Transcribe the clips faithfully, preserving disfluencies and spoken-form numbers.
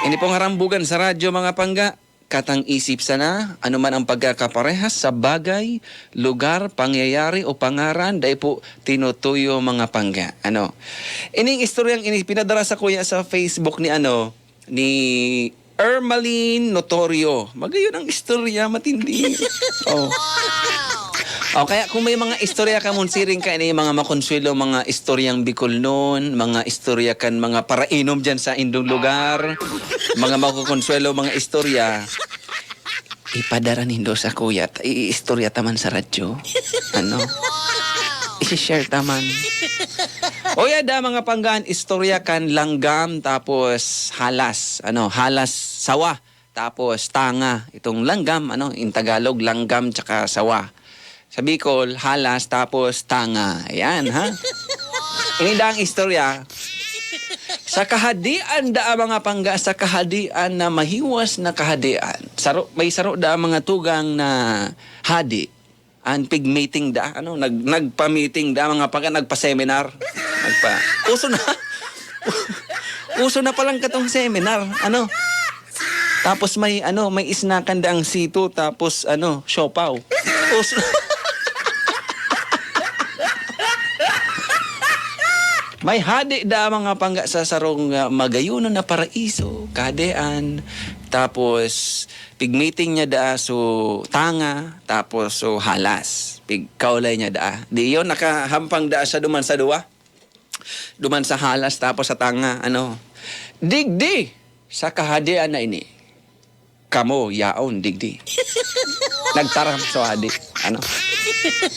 Ini pong harambugan sa radyo, mga pangga, katang isip sana, ano man ang pagkakaparehas sa bagay, lugar, pangyayari o pangaran, dai po tinutuyo, mga pangga. Ano? Ining istoryang ini, pinadara sa kuya sa Facebook ni ano, ni Ermaline Notorio. Magayon ang istorya, matindi. Oh. O kaya kung may mga istorya ka, Monsiring, ka ini mga makonsuelo, mga istoryang Bicolnon, mga istorya kan mga parainom dyan sa indong lugar, mga makukonsuelo, mga istorya, ipadara nindo sa kuya, ta-, iistorya ta man sa radyo. Ano? Isi-share ta man. O yada, mga panggaan, istorya kan langgam, tapos halas, ano, halas sawa, tapos tanga. Itong langgam, ano, in Tagalog, langgam tsaka sawa. Sa Bicol, halas, tapos tanga. Ayan, ha? Ini daang istorya. Sa kahadean daa, mga pangga, sa kahadean na mahiwas na kahadean. Saro, may saro daa mga tugang na hade. An pig-meeting daa, ano, nag-, nagpa-meeting daa, mga pangga, nagpa-seminar. Nagpa-, uso na. Uso na palang katong seminar, ano. Tapos may, ano, may isnakan daang sito, tapos, ano, siopaw. Uso. May hade daa, mga pangga, sa sarong, ah, magayonon na paraiso, kahadean. Tapos, pig-meeting niya daa so tanga, tapos so halas. Pigkaulay niya daa. Di yun, nakahampang daa siya duman sa duwa. Duman sa halas, tapos sa tanga, ano. Digdi sa kahadean na ini. Kamo, yaon, digdi. Nagtaram so hade. Ano?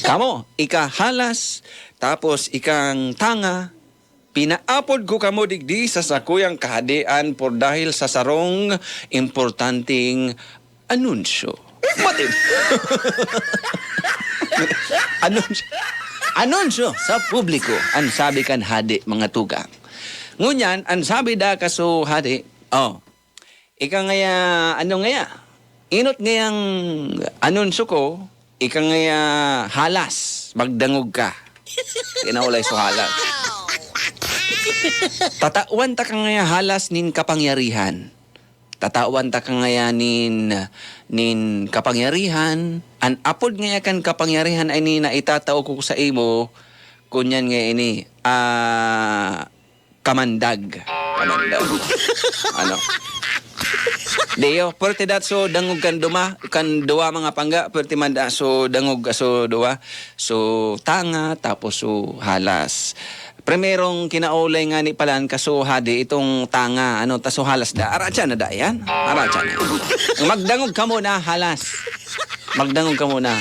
Kamo, ika halas, tapos ikang tanga, pinaapod ko kamo digdi sa sakuyang kahadean por dahil sa sarong importanteng anunsyo. Mati-, anunsyo. Anunsyo sa publiko, an sabi kan hade, mga tugang. Ngunyan, an sabi da kaso hade, oh, ika ngaya, ano ngaya? Inot ngayang anunsyo ko, ika ngaya halas, magdangog ka. Kinaulay so halas. Tatawan ta ka ngaya halas nin kapangyarihan. Tatawan ta ka ngaya nin, nin kapangyarihan. An apod ngaya kan kapangyarihan ay ni na itatao ko sa imo, kunyan ngaya ini, ah, kamandag. Kamandag. Ano? Diyo, pwerte dat so dangog kan duma, kan duwa mga pangga, pwerte man da so dangog so duwa. So, tanga, tapos so halas. Primerong kinaulay nga ni palan kaso hade itong tanga, ano, ta so halas da. Aratsa na da yan. Aratsa na. Magdangog ka muna, halas. Magdangog ka muna.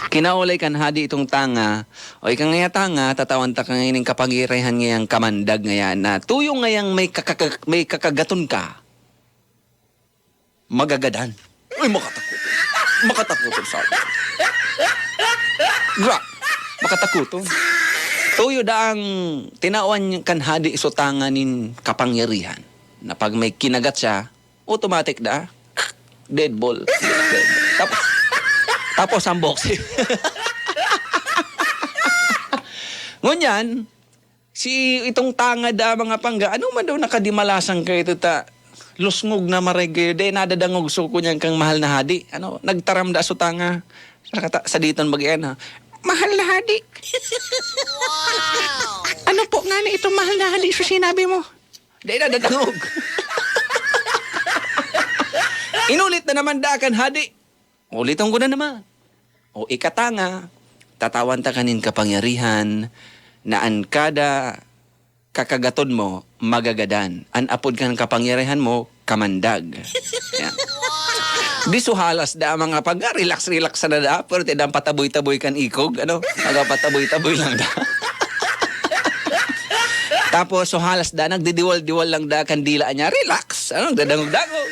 Kinaulay kan hade itong tanga. O ika ngaya tanga, tatawan ta ka ngayon ng kapangyarihan ngayang kamandag ngaya na tuyo ngayang may kakaka-, may kakagaton ka. Magagadan. Uy, makatakoton. Makatakoton sa akin. Gra-, makatakoton. Tuyo daang tinawan kan hade so tanga nin kapangyarihan na pag may kinagat siya, automatic da. Dead ball. Dead ball. Tapos, tapos ang boxing. Ngunyan, si itong tanga da, mga pangga, ano man daw nakadimalasan kayo ito ta, lusngog na maray kayo, de, nadadangog so kunyan kang mahal na hadi. Ano, nagtaram da so tanga. Sa kata-, sa diton mag-iyan, ha? "Mahal na hadi." "Ano po nga na itong mahal na hadi so sinabi mo?" De, nadadangog. Inulit na naman da kan hadi. Uliton ko na naman. O ikatanga, tatawan ta kanin kapangyarihan na an kada kakagaton mo, magagadan. An apod kan kapangyarihan mo, kamandag. Yan. Di so halas da mga pagka, relax, relax sana da, pero ti dang pataboy-taboy kan ikog, ano? Magpataboy-taboy lang da. Tapos, so halas da, nagdidiwal-diwal lang da kan dila niya. Relax! Ano, dadangog-dangog.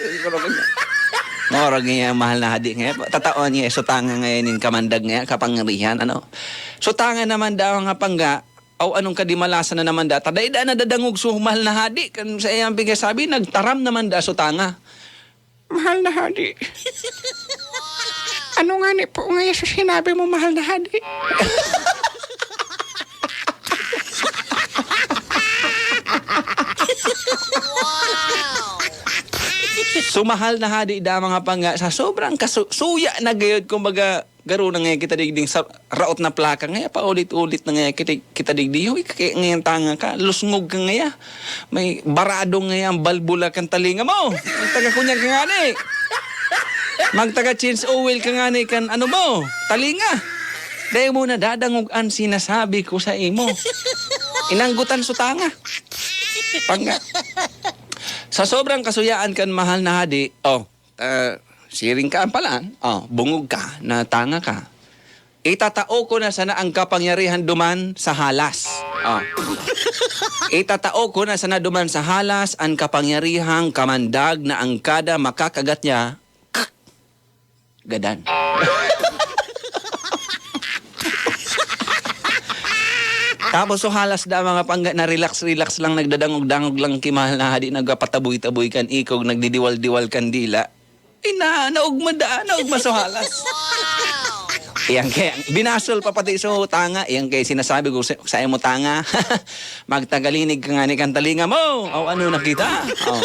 Morag niya, mahal na hadi nga. Tataon niya, so tanga ngayon yung kamandag nga, kapangyarihan, ano? So tanga naman daw nga pangga, aw anong kadimalasan na naman da, ta dai da nadadangog so mahal na hadi, kan sa iyang pigkasabi, nagtaram naman da so tanga. "Mahal na hadi." "Ano nga ni po ngayon sa sinabi mo, mahal na hadi?" So, mahal na hadi da, mga pangga, sa sobrang kasu-, suya na gayod, kumbaga, garo na nga kita digding sa raot na plaka, nga paulit-ulit na nga kita, kita digdi. Hoy, kaya ngayon tanga ka, lusngog ka ngaya. May barado ngaya ang balbula kan talinga mo. Magtaga kunyag ka ngani. Magtaga change oil ka ngani kan ano mo, talinga. Dahil mo nadadangog an sinasabi ko sa imo. Inanggutan so tanga. Pangga. Sa sobrang kasuyaan kan mahal na hadi, oh, ah, siring ka pala, oh, bungog ka, na tanga ka. Itatao ko na sana ang kapangyarihan duman sa halas. Oh. Itatao ko na sana duman sa halas ang kapangyarihang kamandag na ang kada makakagat niya, gadan. Tapos so halas da, mga pangga, na relax-relax lang, nagdadangog-dangog lang ki mahal na hadi, nagpapataboy-taboy kan ikog, nagdidiwal-diwal kan dila. Ina, naugma da, naugma so halas. Iyan kaya, binasol pa pati so tanga, iyan kaya sinasabi ko sa, sa imo tanga, magtagalinig ka ngani kan talinga mo, o ano na kita? Oh.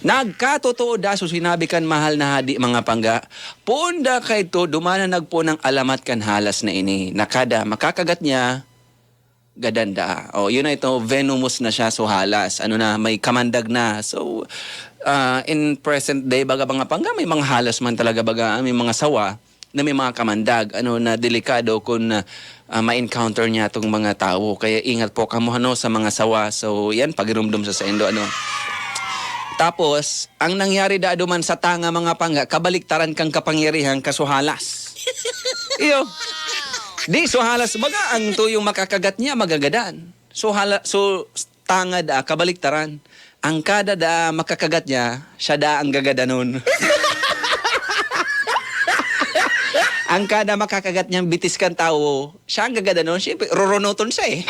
Nagkatotoo da so sinabi kan mahal na hadi, mga pangga, poon da kaito duman na nagpoon ang alamat kan halas na ini, na kada makakagat niya, gadan da. O, yun na ito, venomous na siya, so halas. Ano na, may kamandag na. So, ah, in present day, baga mga pangga, may mga halas man talaga, baga, may mga sawa na may mga kamandag, ano, na delikado kung, ah, ah, ma-encounter niya itong mga tao. Kaya ingat po kamo, ano, sa mga sawa. So, yan, pagirumdom sa saindo, ano. Tapos, ang nangyari da duman sa tanga, mga pangga, kabaliktaran kang kapangyarihan, kasuhalas. Iyo. Di, suhalas, baga, ang tuyong makakagat niya, magagadan. Suhala, su, tanga da, kabaliktaran. Ang kada da makakagat niya, siya da ang gagadanon. Ang kada makakagat niyang bitis kan tawo, siya ang gagadanon. Siyempre, roronoton siya eh.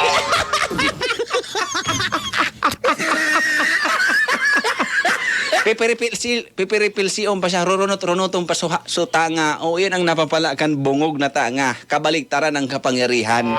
Pipiripil si, pipiripil si Om pa siya, rorunot-runoton pa suha, sutanga. O, yun ang napapala kan bungog na tanga. Kabaliktaran ang kapangyarihan.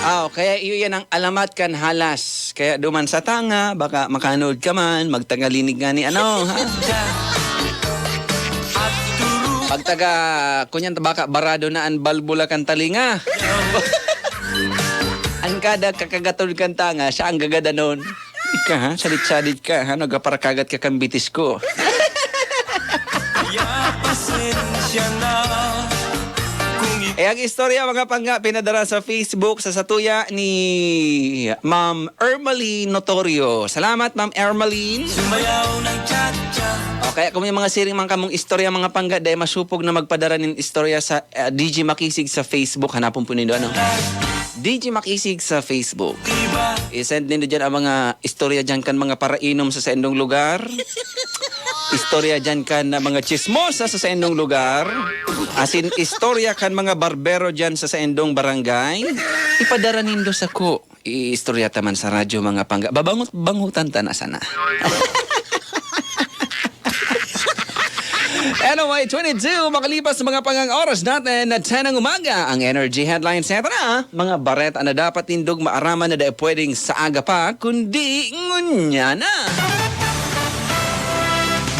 Aw, kaya iyo yan ang alamat kan halas. Kaya duman sa tanga, baka makanood ka man, magtagalinig nga ni ano, ha? Pagtaga, kunyan ta baka barado na an balbula kan talinga. An kada kakagaton kan tanga, siya ang gagadanon. Ika, ha? Sadit-sadit ka, ha? Nagkaparakagat ka kan bitis ko. Ya, pasensya na. Kung i- Eh, ang istorya, mga pangga, pinadara sa Facebook, sa satuya ni Ma'am Ermeline Notorio. Salamat, Ma'am Ermeline. Sumayaw ng cha-cha. O, kaya kung may mga siring man kamong istorya, mga pangga, dahil masupog na magpadara nin istorya sa, ah, D J Makisig sa Facebook. Hanapon po nindo, ano? D J Makisig sa Facebook. I-send nindo dyan ang mga istorya dyan kan mga parainom sa saindong lugar. Istorya dyan kan mga chismosa sa saindong lugar. Asin istorya kan mga barbero dyan sa saindong barangay. Ipadara nindo sako. Iistorya ta man sa radyo, mga pangga. Babangot-bangutan ta na sana. Anyway, twenty-two, makalipas sa mga pangang oras natin na ten ng umaga, ang Energy Headlines. Eto na, mga bareta na dapat nindog maaraman na dai pwedeng sa aga pa, kundi ngunyan na.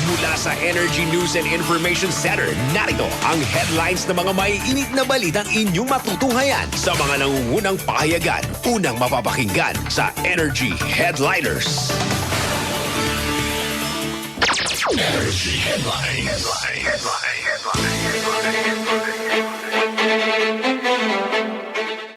Mula sa Energy News and Information Center, narito ang headlines ng mga maiinit na balitang inyong matutunghayan sa mga nangungunang pahayagan. Unang mapapakinggan sa Energy Headliners. Energy Headlines.